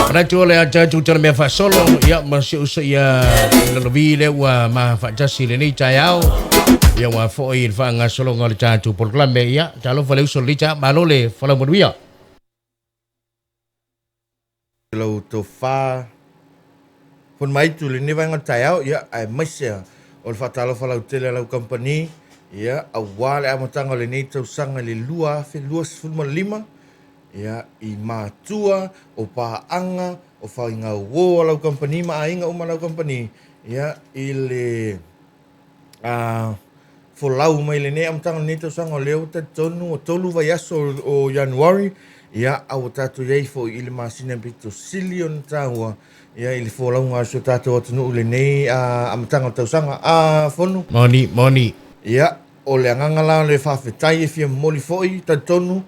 Manatu o le a tatou talamea faasolo, ia ma si uso ia Lalovi lea ua ma faatasi i lenei taeao. Ia ua foi i le faagasologa o le tatou polokalame. Ia, talofa le uso i lenei taeao, malo le folau manuia. Lau tofa Fonamaitu i lenei vaega o le taeao, ia, aemaise o le faatalofa lautele a lau kamupani, ia, aua le amataga o lenei tausaga i le 2025, ia, i matua, o paaga, o faigauo a lau kamupani ma aiga uma a lau kamupani, ia, i le a folau mai lenei amataga o lenei tausaga o lea ua talitonu ua tolu vaiaso o Ianuari, ia a ua tatou i ai foi i le masina pito sili ona taua ia i le folauga a si o tatou atunuu i lenei amataga o le tausaga. A Fono? Moni, moni. Ia, o le agaga la o le faafetai e fia momoli foi, talitonu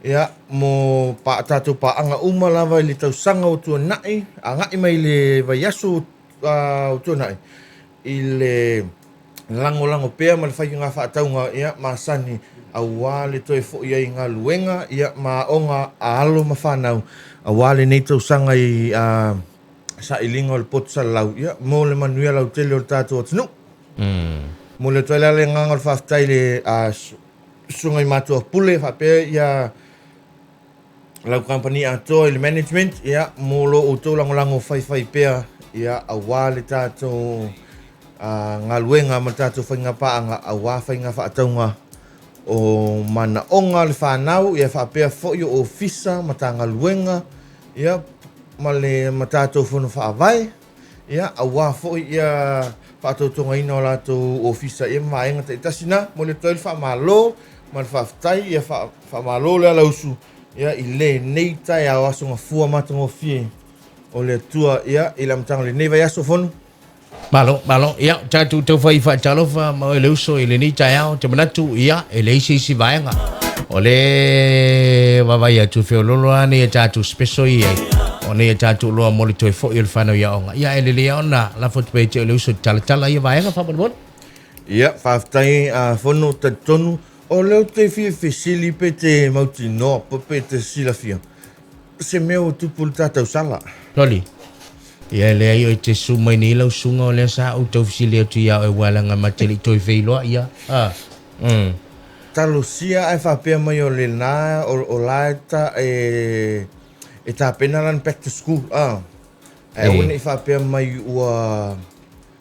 ia mo pa, tatou paaga uma lava i le tausaga ua tuanai, agai mai i le vaiaso ua tuanai, i le lagolago pea ma le faiga faatauga ia masani aua le toe foi ai i galuega ia ma aoga a alo ma fanau aua lenei tausaga i sailiga o le poto salalau ia mo le manuia lautele o le tatou atunuu. Momoli atu ai la le agaga o le faafetai i le susuga i matua pule faapea ia lau kamupani atoa i le management ia mo lo outou lagolago faifai pea ia aua le tatou galuega ma le tatou faiga paaga aua faiga faatauga o manaoga o le fanau ia faapea foi o ofisa Matagaluega ia ma le ma tatou fono faavae ia aua foi ia faatautogaina o latou ofisa ia ma vaega taitasi na. Momoli atu ai le faamalo ma le faafetai ia faamalo le alausu ia i lenei taeao aso gafua matagofie o le Atua ia i le amataga o lenei vaiaso Fono. Malo, malo. Ia, tatou taufai faatalofa ma oe le uso i lenei taeao. Te manatu, ia, e leai se isi vaega. O le vaavaai atu feololo lava nei a tatou special i ai. O nei a tatou loa mo le toe foi o le fanau i aoga. Ia, e lelei lava ona lafo atu pea ia te oe le uso e talatala ia vaega faamolemole. Ia, faafetai a Fono, talitonu o lea ou te fia fesili pe te mautinoa pe te silafia se mea ua tupu i le ta tausala. Loli. Ia e leai oe te susu mai nei lau susuga o lea sa ou tau fesili atu ia oe ua leaga ma te le i toe feiloai ia. A. Mm. Talosia ae faapea mai o lena o la e ta e e tapena lana back to school a. Ae aua ne i faapea mai ua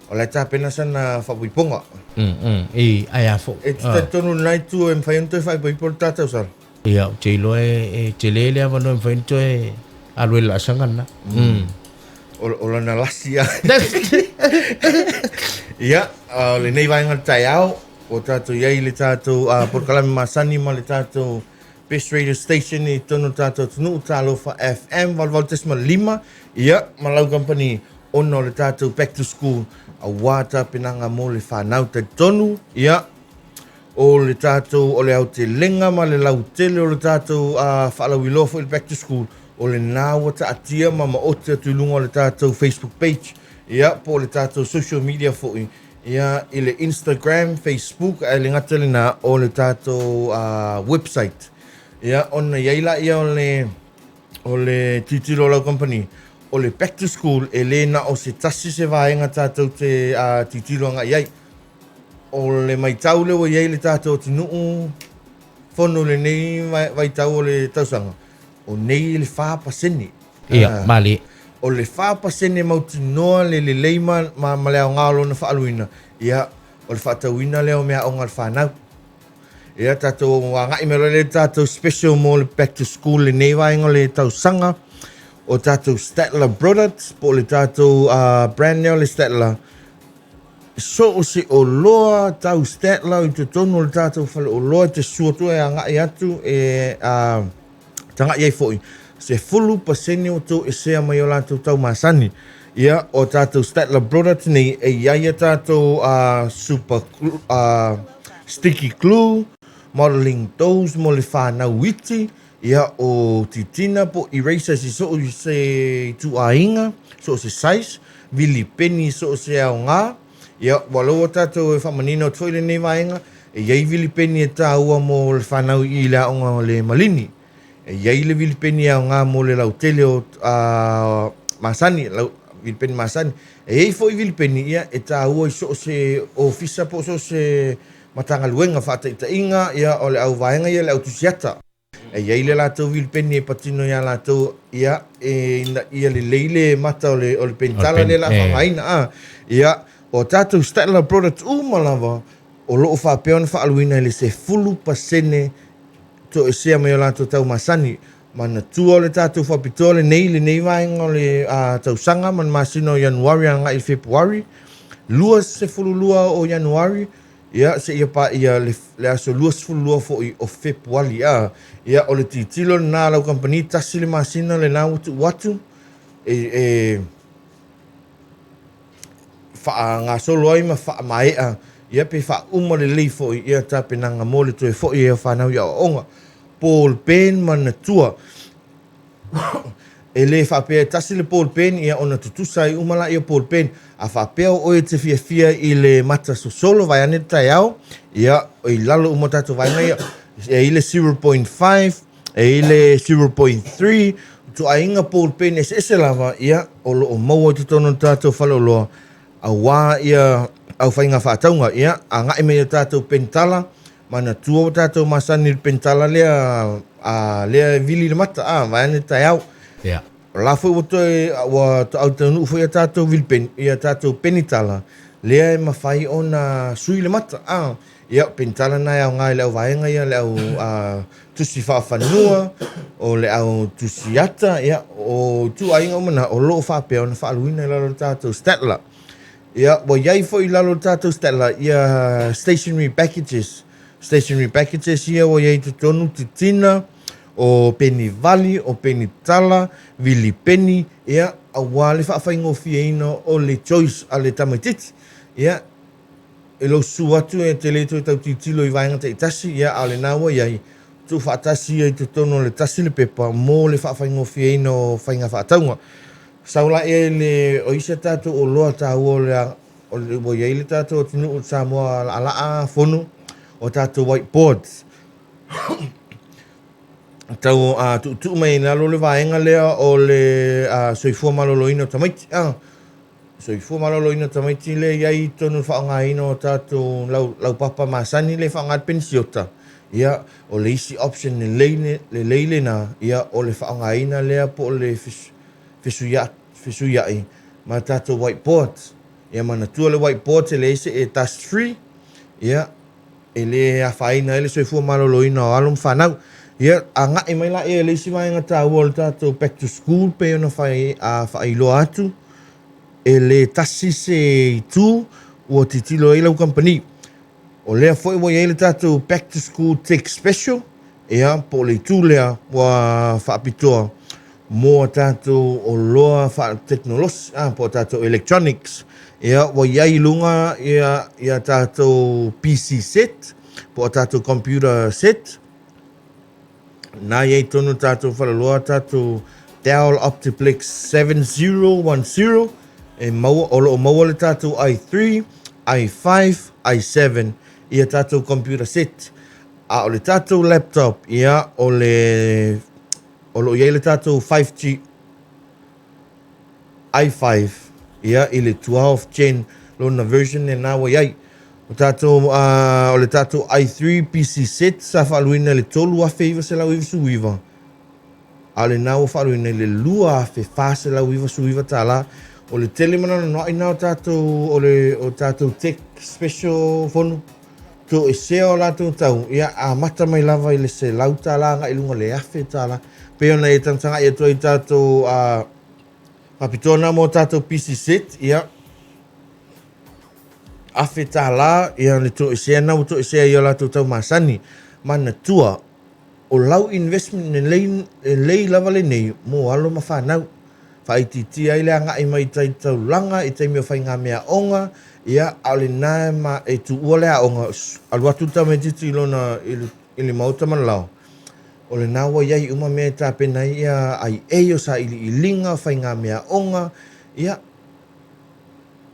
o la e tapena sana faapoipoga. Mm mm. E ae a foi. E te talitonu lena itu e mafai ona toe faaipoipo le ta tausala. Ia, ou te iloa e tele le avanoa e mafai ona toe alu ai le laasaga lena. Mm. O lana lasi a. Ia, o lenei vaega o le taeao, ua tatou i ai i le tatou polokalame masani ma le tatou Best Radio Station i totonu o le tatou atunuu, Talofa FM 88.5, ia, ma lau kamupani ona o le tatou Back to School aua tapenaga mo le fanau talitonu, ia, O le tatou, o le aotelega ma le lautele o le tatou faalauiloa foi i le Back to School, o lena ua taatia ma maote atu i luga o le tatou Facebook page, ia, po o le tatou social media foi, ia, i le Instagram, Facebook, ae le gata i lena, o le tatou website. Ia, ona i ai laia o le, o le tilotilo a lau kamupani, o le Back to School, e le na o se tasi se vaega tatou te tilotilo agai i ai. O le maitau lea ua i ai le tatou atunuu fono i lenei vaitau o le tausaga, o nei le 4%. Ia, malie. O le 4% mautinoa le lelei ma, ma, ma le aoga o lona faaaluina, ia, o le faatauina lea o meaaoga a le fanau. Ia, tatou agai mai loa lea i le tatou special mo le back to school lenei vaega o le tausaga, o tatou Statler products po o le tatou brand lea o le Statler, So o se oloa tau Statler i totonu o le tatou faleoloa e te susu atu e agai atu e a, tagai ai foi, 10% o toesea mai o latou tau masani. Ia, o tatou Statler products nei, e i ai a tatou a, super a, sticky glue, modeling doughs mo le whanau iti, ia o titina po erasers i so o se ituaiga, so o se size, vilipeni i so o se aoga, Ia, ua lou o tatou e faamanino atu foi lenei vaega, e i ai vilipeni e taua mo le fanau i le aoga o le Maligi. E i ai le vilipeni e aoga mo le lautele o a, masani, lau, vilipeni masani. E i ai foi vilipeni ia e taua i so o se ofisa po o so o se Matagaluega, faataitaiga, ia o le au vaega ia le au tusiata. E i ai le latou vilipeni e patino iā latou, ia, e, ina ia lelei le mata o le, o le penitala lea o le a faaaogaina, a. Ia, o tatou Statler products uma lava, o lo o faapea ona faaaluina i le 10% toesea mai o latou tau masani. Manatua o le tatou faapitoa lenei, lenei vaega o le a, tausaga ma le masina o Ianuari agai i Fepuari, 22 o Ianuari, Ia, seia paia le, le aso 22 foi o Fepuali. A, ia, o le tilotilo lena a lau kamupani, tasi le masina lena ua tuu atu e, e faagasolo ai ma faamaea, ia pe faauma lelei foi ia tapenaga mo le toe foi ai o fanau i aoaoga. Ball pen manatua. E le faapea e tasi le ball pen ia ona tutusa ai uma laia o ball pen. A faapea o oe e te fiafia i le mata sosolo vaeane le taeao, ia i lalo uma o tatou vaega ia, e i le 0.5, e i le 0.3, ituaiga ball pen eseese lava, ia o lo o maua i totonu o le tatou faleoloa aua ia au faiga faatauga. Ia agai mai i tatou penitala, Manatua ua tatou masani i le penitala lea a lea e vili le mata a vaeane le taeao. Ia. O la foi ua toe ua taunuu foi a tatou vilipeni ia tatou penitala lea e mafai ona sui le mata a. Ia penitala na e aoga i le au vaega ia le au a, tusi faafanua, o le au tusi ata, ia o ituaiga uma na o lo o faapea ona faaluina i lalo o le tatou Statler. Ia, ua i ai foi i lalo o le tatou Statler ia stationery packages. Stationery packages ia ua i ai i totonu titina, o peni vali, o peni tala, vilipeni, ia, aua le faafaigofieina o le choice a le tamaitiiti. Ia, i lou susu atu e te le toe tau tilotilo i vaega taitasi, ia, a o lena ua i ai, tuufaatasi ia i totonu o le tasi le pepa mo le faafaigofieina o faiga faatauga. Sau laia i le, o isi a tatou oloa taua o le, o le, ua i ai le tatou atunuu o Samoa laalaa fono, o tatou white boards. Tau a tuutuu mai i lalo le vaega lea o le a, soifua maloloina o tamaiti. A, soifua maloloina o tamaiti lea i ai i totonu o le faaaogaina o tatou lau, laupapa masani lea e faaaoga le penisiota. Ia, o le isi option lelei, lelei lena, ia, o le faaaogaina lea po o le fesuia'i ma tatou white boards. Ia manatua le white boards e leai se e dust free, ia, e le afaina ai le soifua maloloina o alo ma fanau. Ia, agai mai laia i le isi vaega taua o le tatou back to school pei ona fai, a, faailoa atu, e le tasi se itu ua tilotilo ai lau kamupani. O lea foi ua i ai le tatou back to school tech special, ia, po o le itu lea ua faapitoa mo a tatou oloa faatekonolosi, a, po o tatou electronics. Ia, ua i ai i luga ia, ia tatou PC set, po o tatou computer set, na i ai tonu tatou faleoloa tatou Dell Optiplex 7010, e maua, o lo o maua le tatou i3, i5, i7, ia tatou computer set. A o le tatou laptop, ia, o le, o lo o i ai le tatou 5G i5, ia, i le 12 Gen lona version lena ua i ai. O tatou, uh, o le tatou i3 PC set sa faaluina i le 3,999, a o lena ua faaluina i le $2,499. O le tele ma nanonoai na o tatou, o le, o tatou tech special fono, toesea o latou tau, ia, amata mai lava i le $100 agai i luga i le $1,000. Pei ona e tagatagai atu ai i tatou, uh, faapitoa na mo tatou PC set, ia, $1,000 ia le toesea na ua toesea i o latou tau masani. Manatua, o lau investment lelei, lelei lava lenei mo alo ma fanau. Faaitiitia ai le agai mai i tai taulaga i taimi o faigameaoga, ia, a o lena e, ma, e tuua le aoga, alu atu le tamaitiiti i lona, i le, i le maota ma le lao, o lena ua i ai uma mea e tapena ai ia aiei o sailiiliga, faigameaoga, ia,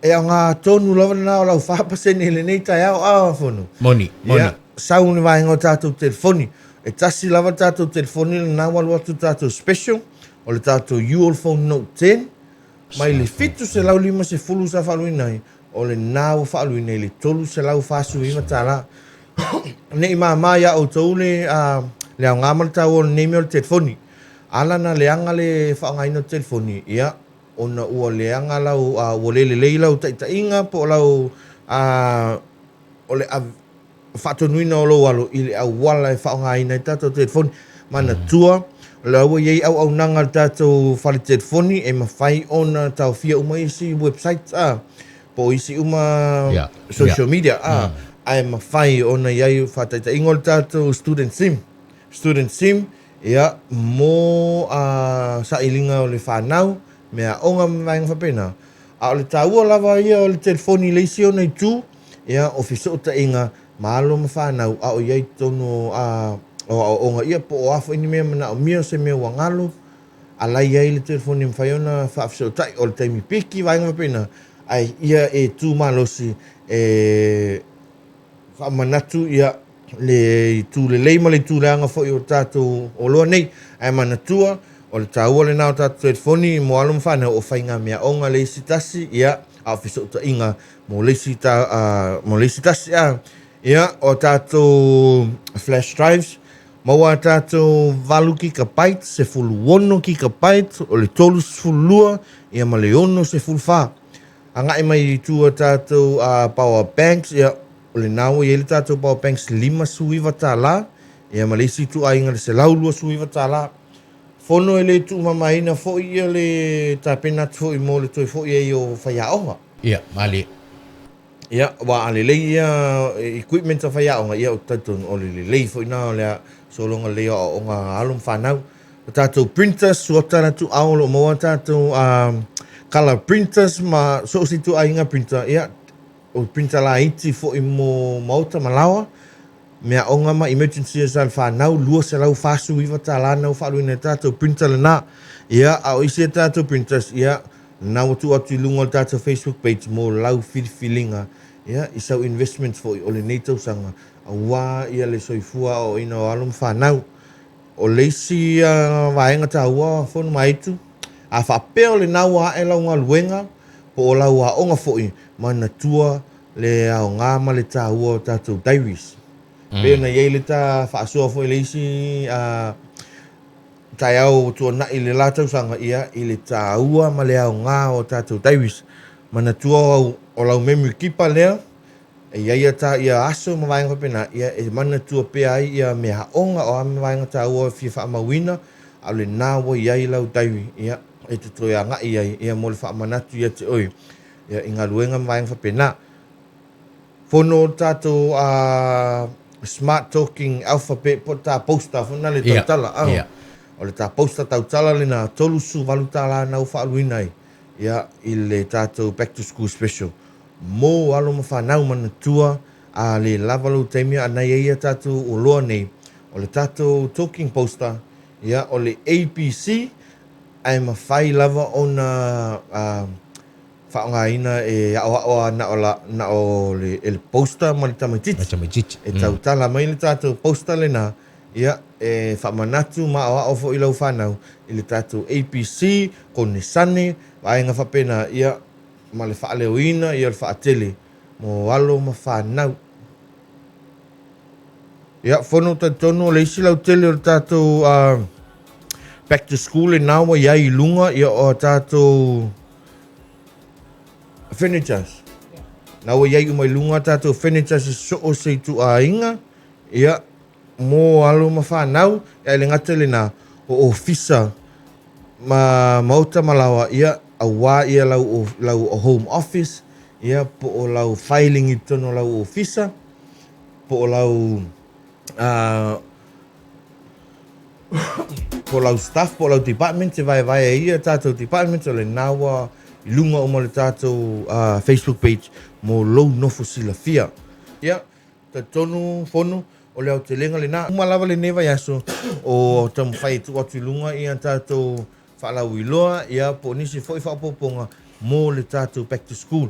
E aoga tonu lava lena o lau 4% i lenei taeao a Fono. Moni, moni. Ia, sau le vaega o tatou telefoni. E tasi lava le tatou telefoni lena ua alu atu le tatou special, o le tatou Ulefone Note 10, mai le $750 sa faaluina ai, o lena ua faaluina i le $349. Ne i mama ia outou le, le aoga ma le taua o lenei mea o le telefoni. Ala na leaga le faaaogaina o le telefoni, ia, ona ua leaga lau, ua le lelei lau taitaiga po o lau, o le faatonuina o lou alo i le auala e faaaogaina ai tatou telefoni. Manatua, o la ua i ai auaunaga a le tatou fale telefoni e mafai ona taofia uma isi websites a, po o isi uma social media a, ae mafai ona i ai faataitaiga o le tatou student sim. Student sim, ia, mo sailiga o le fanau, meaaoga ma vaega faapena. A o le taua lava ia o le telefoni i le isi ona itu, ia, o fesootaiga ma alo ma fanau a o i ai i totonu o aoaoga, ia po o a foi ni mea manaomia, o se mea ua galo, a la e i ai le telefoni e mafai ona faafesootai. O le taimi piki, vaega faapena, ae ia e tu malosi e faamanatu ia le itu lelei ma le itu leaga foi o tatou oloa nei. Ae manatua, o le taua lena o tatou telefoni mo alo ma fanau, o faigameaoga le isi tasi, ia, a o fesootaiga mo le isi, ta, mo le isi tasi. A. Ia, o tatou flash drives, maua a tatou 8 gigabytes, 16 gigabytes, o le 32, ia ma le 64. Agai mai i tua tatou power banks, ia, o lena ua i ai le tatou power banks $59, ia ma le isi ituaiga le $129. Fono e le tuumamaina foi ia le tapena atu foi mo le toe foi ai o faiaoga. Ia, malie. Ia, aua a lelei ia equipment a faiaoga, ia ou te talitonu o le lelei foi lena o le sologa lelei o aoaoga a alo ma fanau. O tatou printers, suata la tuau o lo o maua tatou colour printers ma so o se ituaiga printer, ia, o printer laiti foi mo maota ma laoa, meaaoga ma emergencies a le fanau, $249 na ua faaaluina e tatou printer lena. Ia, a o isi a tatou printers, ia, lena ua tuu atu i luga o le tatou Facebook page mo lau filifiliga, ia, i sau investment foi o lenei tausaga, aua ia le soifua aoaoina o alo ma fanau. O le isi vaega taua Fono ma Aitu, a faapea o lena ua ae lau galuega po o lau aoga foi, manatua le aoga ma le taua o tatou diaries. Pei ona i ai le ta faasoa foi i le isi taeao ua tuanai i le la tausaga, ia, i le taua ma le aoga o tatou diaries. Manatua o lau memory keeper lea, E i ai ia ta ia aso ma vaega faapena, ia e manatua pea ai ia meaaoga o a ma vaega taua e fia faamauina, a o lena ua i ai lau diary, ia e te toe agai ai ia mo le faamanatu ia te oe ia i galuega ma vaega faapena. Fono o tatou a smart talking alphabet po o ta poster foi lena le tautala, a o le ta poster tautala lena $38 na ua faaaluina ai ia i le tatou back to school special. Mo alo ma fanau manatua a le lava lou taimi a na i ai a tatou oloa nei o le tatou talking poster ia o le ABC ae mafai lava ona faaaogaina e aoao a na o la na o le e le poster ma le tamaitiiti e tautala mai le tatou poster lena ia e faamanatu ma aoao foi i lau fanau i le tatou ABC konesane vaega faapena ia ma le faaleoina ia o le faatele mo alo ma fanau. Ia, fono talitonu o le isi lautele o le tatou back to school lena ua i ai i luga ia o tatou furnitures. Na ua i ai uma i luga tatou furnitures i so o se ituaiga, ia, mo alo ma fanau, ae le gata i lena, o ofisa ma maota ma laoa, ia, aua ia lau, lau home office, ia, po o lau filing i totonu o lau ofisa, po o lau, po o lau staff, po o lau department, e vaevae ai ia tatou department, o lena ua i luga uma o le tatou Facebook page mo lou nofo silafia. Ia, Talitonu Fono, o le aotelega lena. Uma lava lenei vaiaso o taumafai e tuu atu i luga ia tatou faalauiloa ia po o nisi foi faaopoopoga mo le tatou back to school.